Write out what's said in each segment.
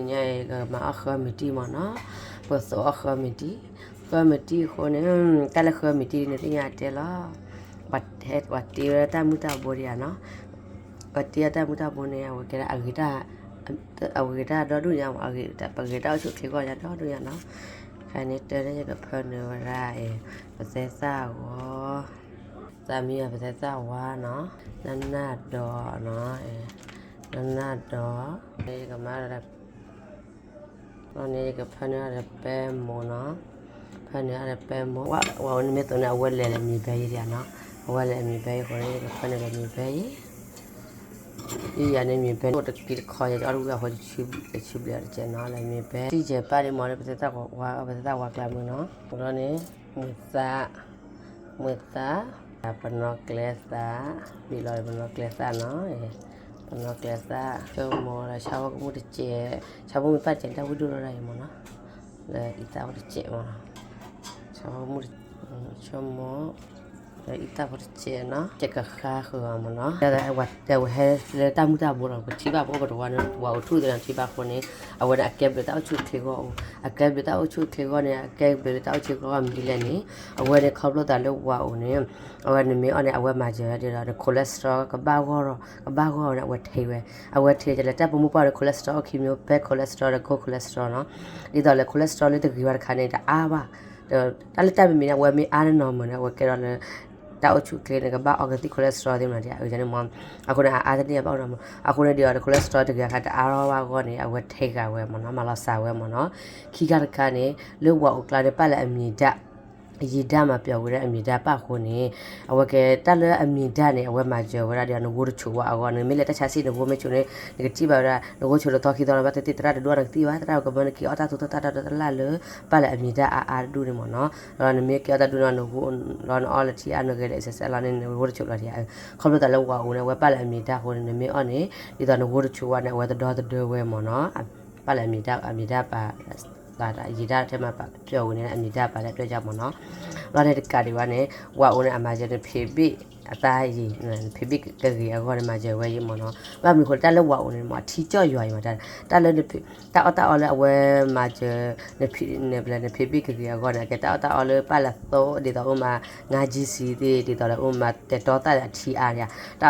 ညါအံၤကမၤအီၣ်ဃၢမံၤတံၢ်မ့ၢ်နီၤ, ပကသိးအီၣ်ဃၢမံၤတံၢ်, ဃၢမံၤတံၢ်အဃိန့ၣ်, တၢ်လၢဃၢမံၤတံၢ်န့ၣ်သ့ၣ်ညါတဲလီၤ, ပှၤတ့အီၣ်တၢ်မုၢ်တၢ်ဘိဒံးဧါနီၤ, ပှၤတ့အီၣ်တၢ်မုၢ်တၢ်ဘိန့ၣ် အဝဲကဲဒၣ်အဂ့ၤတၢ်, အဂ့ၤတၢ်ဒီဒူၣ်ညါ, ပဂ့ၤတၢ်အိၣ်ဆူၣ်အိၣ်ချ့အဂီၢ်ညါဒီဒူၣ်ညါနီၤ, ခဲန့ၣ်တဲန့ၣ်ယကဖၢနုာ်ဝဲဒၣ်, ပသဲသၣ်ဂီၤ, သးမံယၤပသဲသၣ်ဝါနီၤ, နၢ်နၢ်ဒီးနီၤ, နၢ်နၢ်ဒီး, ယကမၤ န့ၣ်ယကဖၢနုာ်အီၤဒီးပဲမိၢ်နီၤ, ဖၢနုာ်အီၤဒီးပဲမိၢ်, ဝဲအိၣ်န့ၣ်မ့ၢ်သိးန့ၣ် အဝဲလဲၤလၢမံၤဘဲယံၤဒံးဧါနီၤ, အဝဲလဲၤလၢမံၤဘဲယံၤအဃိန့ၣ် ယကဖၢနုာ်လၢမံၤဘဲယံၤ, ယယၤန့ၣ်မံၤဘဲန့ၣ် အိၣ်တက့တခီယဲ ယအီၣ်တဝံၣ်အဃိ တဆံဘျဲၣ်တကဲနီၤ လၢမံၤဘဲ, တံၢ်ယဲၢ်ပၢ်ဒ်မ့ၢ်လၢပသဲသၣ်ဝါ, ပသဲသၣ်ဝါကျါမုၢ်နီၤ, ဒီးန့ၣ်, မုာ်သး, မုာ်သး, ပနီၣ်ကျဲသၣ်, ဘံၣ်လီၤဒီးပနီၣ်ကျဲသၣ်နီၤ, ပနီၣ်ကျဲသၣ်, ဆိကမိၣ်ဒီးဆၣ်ဖိကမူၣ်တစဲး, ဆၣ်ဖိမုၣ်ပၢ်တစဲးန့ၣ် တၢ်ဝံၣ်ဒိၣ်လီၤဒၣ်အံၤမ့ၢ်နီၤ, လၢအံသၣ်ဖိတစဲးမ့ၢ်နီၤ, ဆၣ်ဖိမုၣ်, ဆိကမိၣ်, လၢအံသၣ်ဖိတစဲးနီၤ ကကဃါဃုာ်အီၤမ့ၢ်နီၤ, ဝဲဟဲလၢတၢ်မုၢ်တၢ်ဘိလီၤ ပထံၣ်ဘၣ်ပအိၣ်ပတဝါန့ၣ် ဝၤအိၣ်ထူၣ်သ့ၣ်နီၤ ထံၣ်ဘၣ်အဃိန့ၣ်, အဝဲန့ၣ် အကဲဘျုးတၢ်အိၣ်ဆူၣ်အိၣ်ချ့အဂီၢ်အိၣ်, အကဲဘျုးတၢ်အိၣ်ဆူၣ်အိၣ်ချ့အဂီၢ်န့ၣ် အကဲဘျုးလၢတၢ်အိၣ်ဆူၣ်အိၣ်ချ့အဂီၢ်မနုၤလဲၣ်န့ၣ်, အဝဲန့ၣ်ခီဖျိသးလၢဝၤအိၣ်န့ၣ်, အဝဲနမ့ၢ်အီၣ်န့ၣ် အဝဲမၤစၢၤဝဲဒ်ဒီး န cholesterol ကဘၣ်ဂီၢ်ဒီး ကဘၣ်ဂီၢ်ဝဲန့ၣ် အဝဲထံးဝဲ, အဝဲထံးကလဲၤ တၢ်ပိာ်မုၣ်ပှၢ်န့ၣ် cholesterol အိၣ်ခံမံၤ bad cholesterol ဒီး good cholesterol နီၤ, ဒ်သိးလၢ cholesterol လၢတဂ့ၤဘၣ်တခါန့ၣ် တအါဘၣ်, ဒီးတၢ်လၢတၢ်မံၤမံၤန့ၣ် အဝဲမ့ၢ်အါန့ၢ်နီၢ်မုၢ်န့ၣ် အဝဲကဲထီၣ်လၢ တၢ်အိၣ်ဆူၣ်အိၣ်ချ့န့ၣ် ကဘၣ်အီကသံၣ် cholesterol သ့ၣ်မနုၤဒ်အံၤန့ၣ်မ့ၢ်, အဃိန့ၣ် အအါတန့ၢ်ဘၣ်နီၤမ့ၢ်, အဃိန့ၣ်ဒ်သိးလၢ cholesterol တဂ့ၤအခါ တအါထီၣ်ဘၣ်အဂီၢ်န့ၣ် အဝဲထံးဃာ်ဝဲမ့ၢ်နီၤ မၤလီၤစှၤဝဲမ့ၢ်နီၤ, ခံခါတခါန့ၣ် လၢဝၤအိၣ်ကျါန့ၣ် ပာ်လၢအမံၤဒါ အယံၤဒါမၤပျီၤဝဲဒၣ်အမံၤဒါပၣ်အဃိန့ၣ်, အဝဲကဲတၢ်လၢအမံၤဒါန့ၣ် အဝဲမၤစၢၤဝဲဒၣ်ဒီး နဂိၢ်တဆိးဝဲအဂီၢ်န့ၣ် မ့ၢ်လဲၤတၢ်ဆါဆံး နဂိၢ်မ့ၢ်ဆိးန့ၣ် နကထံၣ်ဘၣ်ဝဲဒၣ် နဂိၢ်ဆိးတသီခံသီလီၤ ဘၣ်သ့ၣ်သ့ၣ် သရၣ်တဒိၣ်နကသံၣ်ဘၣ် သရၣ်ကမၢနက့ၤအီၣ်တၢ်သူတၢ်သၣ်တၢ်ဒီတလၢ်လၢ ပာ်လၢအမံၤဒါအါအါတဒူၣ်န့ၣ်မ့ၢ်နီၤ, ဒီးနမ့ၢ်က့ၤအီၣ်တၢ်ဒူၣ်န့ၣ် နဂိၢ်လီၤ နအီၣ်လၢထံအါ နဂဲၤလၢ exercise လီၤန့ၣ် နဂိၢ်တဆိးလီၤဒံးဧါ, ခီဖျိသးလၢဝၤအိၣ်န့ၣ် အဝဲပာ်လၢအမံၤဒါအဃိန့ၣ် နမ့ၢ်အီၣ်န့ၣ် ဒ်သိးနဂိၢ်တဆိးဝဲန့ၣ် အဝဲတဒီသဒၢဝဲမ့ၢ်နီၤ ပာ်လၢအမံၤဒါ အမံၤဒါပာ် ယံၤဒါထဲမးပာ်ပျီဝဲန့ၣ် အမံၤဒါပာ်လၢအပျီယါမ့ၢ်နီၤ, လီၤန့ၣ်တကးဒံးဘၣ်န့ၣ် ဝၤအိၣ်န့ၣ် အမၤစၢၤနဖံးဘ့ၣ်အသးယံၤ နဖံးဘ့ၣ်ကဂ့ၤအဂီၢ်န့ၣ် မၤစၢၤဝဲယံၤမ့ၢ်နီၤ, ဘၣ်မနုၤဃိလၢတၢ်လၢဝၤအိၣ်န့ၣ်မ့ၢ် အထံကၠီၣ်ယွၤအံၤမ့ၢ် တၢ်လၢ တၢ်အီၣ်တၢ်အီလၢအဝဲမၤစၢၤ နဖံးဘ့ၣ်ကဂ့ၤအဂီၢ်န့ၣ် အကဲတၢ်အီၣ်တၢ်အီလၢပာ်လၢသိ ဒ်သိးအိၣ်မး ငါးဆံသ့ၣ် ဒ်သိးလၢအိၣ်မးတဲာ်တီသၣ်လၢအထံအါန့ၣ် တၢ်အီၣ်တၢ်အီလၢအထံပာ်န့ၣ် အဝဲမၤစၢၤနဖံးဘ့ၣ်ကဂ့ၤအဂီၢ်ယံၤမ့ၢ် တၢ်တၢ်ဝၤအိၣ်အီၤဒီးအထံကၠီၣ်အါယံၤဒံးဧါနီၤ အယံၤဒါပာ်အါဒံးဧါနီၤ တၢ်ဝၤအိၣ်အီၤန့ၣ်နီၤ, လီၤန့ၣ် လွံၢ်ထံၣ်တထံၣ်န့ၣ်အီၤန့ၣ် ဝၤ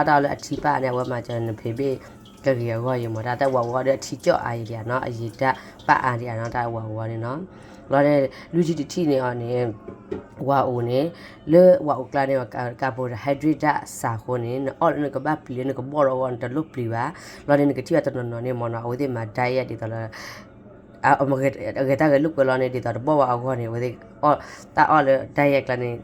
အိၣ်န့ၣ် လၢဝၤအိၣ်ကျါန့ၣ် carbohydrate ဒၣ်စှၤအဃိန့ၣ် နအီၣ်လၢနကဘၣ်ပျံၤလၢနကဘီၣ်ဒီးအဂီၢ် နတလိၣ်ပျံၤဘၣ်, လီၤန့ၣ် နကထံၣ်ဘၣ်တနီၤနီၤန့ၣ်မ့ၢ်နီၤ အဝဲသ့ၣ်မၤ diet ဒ်သိးလၢ အဂဲၤတၢ်ဂဲၤလိာ်ကွဲလီၤန့ၣ် ဒ်သိးတဘီၣ်ဘၣ်အဂီၢ်န့ၣ် အဝဲသ့ၣ်အီၣ်တၢ်အီၣ်လၢ diet ကျါန့ၣ်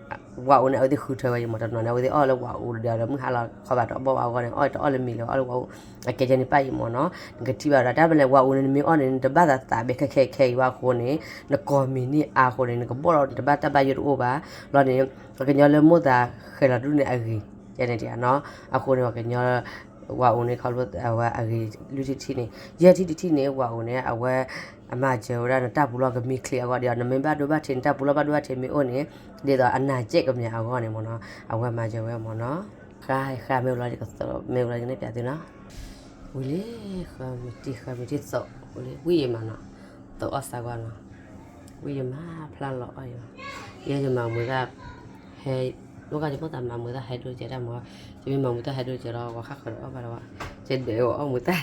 ဝၤအိၣ်န့ၣ် အဝဲသ့ၣ်ဃုထၢဝဲယံၤမ့ၢ် တနီၤန့ၣ် အဝဲသ့ၣ်အီၣ်လၢဝၤအိၣ်ဒီး မုၢ်ဟါလီၤခီဘၣ်တဘီၣ်ဘၣ်အဂီၢ်န့ၣ် အီၣ်တအီၣ်လၢမံၤလၢအီၣ်လၢဝၤအိၣ် အကဲကဲန့ၣ်ပၣ်ယံၤမ့ၢ်နီၤ, နကထံၣ်ဘၣ်ဒီး တၢ်မနုၤလဲၣ် ဝၤအိၣ်န့ၣ် နမ့ၢ်အီၣ်န့ၣ် နတဘၣ်သးသးဘဲခဲခဲခဲအံၤဘၣ်အဃိန့ၣ် နကိးမံၤန့ၢ်အါအဃိန့ၣ် နကဘီၣ်ဒီး နတဘၣ်တၢ်ဘၣ်ယိၣ်တအိၣ်ဘၣ်, လီၤန့ၣ် ပှၤကညီလၢမိၢ်သးဃဲၤလီၤဒူၣ်န့ၣ်အဂ့ၤ ကဲန့ၣ်တၢ်နီၤ, အဃိန့ၣ် ပှၤကညီ ဝၤအိၣ်န့ၣ် ခီဖျိအဝဲအဂ့ၤလွံၢ်ထံၣ်တထံၣ်န့ၣ် ယဲၢ်ထံၣ်တထံၣ်န့ၣ် ဝၤအိၣ်န့ၣ် အဝဲ အမၤစၢၤဝဲဒၣ်နတၢ်ပူၤလီၢ်ကမံချ့အဂီၢ်ဒီး နမ့ၢ်ဘၣ်ဒိဘၣ်ထံး နတၢ်ပူၤလီၢ်ဘၣ်ဒိဘၣ်ထံးမ့ၢ်အိၣ်န့ၣ် ဒ်သိးအနၢ်ကဲၣ်ကမၠးအဂီၢ်န့ၣ်မ့ၢ်နီၤ အဝဲမၤစၢၤဝဲမ့ၢ်နီၤ, ဃါ ဃါမ့ၢ်ဝဲလီၤ မ့ၢ်ဝဲလီၤ ကန့ၢ်ပျးသုနီၤ, ဝံၤလံ ဃါမံၤတံၢ် ဃါမံၤတံၢ်သိး ဝံၤလံ ဝံၣ်ယမးနီၤ, သိးအီၣ်သးကွၢ်နီၤ, ဝံၣ်ယမး ဖျါလီၤအီၣ်ယမး, ယဲယမၤမုာ်တၢ် ဟဲ အိၣ်ကယမိၣ်သးမၤမုာ်တၢ်ဟဲဒိၣ်ကဲတၢ်မ့ၢ်, ယမ့ၢ်မၤမုာ်တၢ်ဟဲဒိၣ်ကဲလီၤ ဝဲဃၣ်ဃၢၤဒီးအီၣ်ဘၣ်ဒီးဝဲ, ကဲဒဲးအီၣ်မုာ်တၢ် တ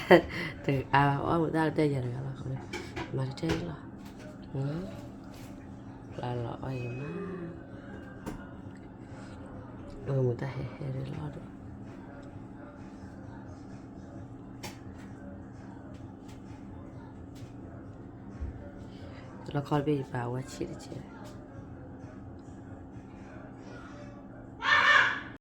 အါ အီၣ်မုာ်တၢ်တၢ်ယၤတဂၤလီၤ မၤတတဲလီၤ, ဖျါလီၤအီၣ်ယမး, အီၣ်မုာ်တၢ်ဟဲဟဲဒၣ်လီၤဒီး တလီၢ်ခီတဘ့ၣ်ယပာ်ဝဲဆံးတကဲး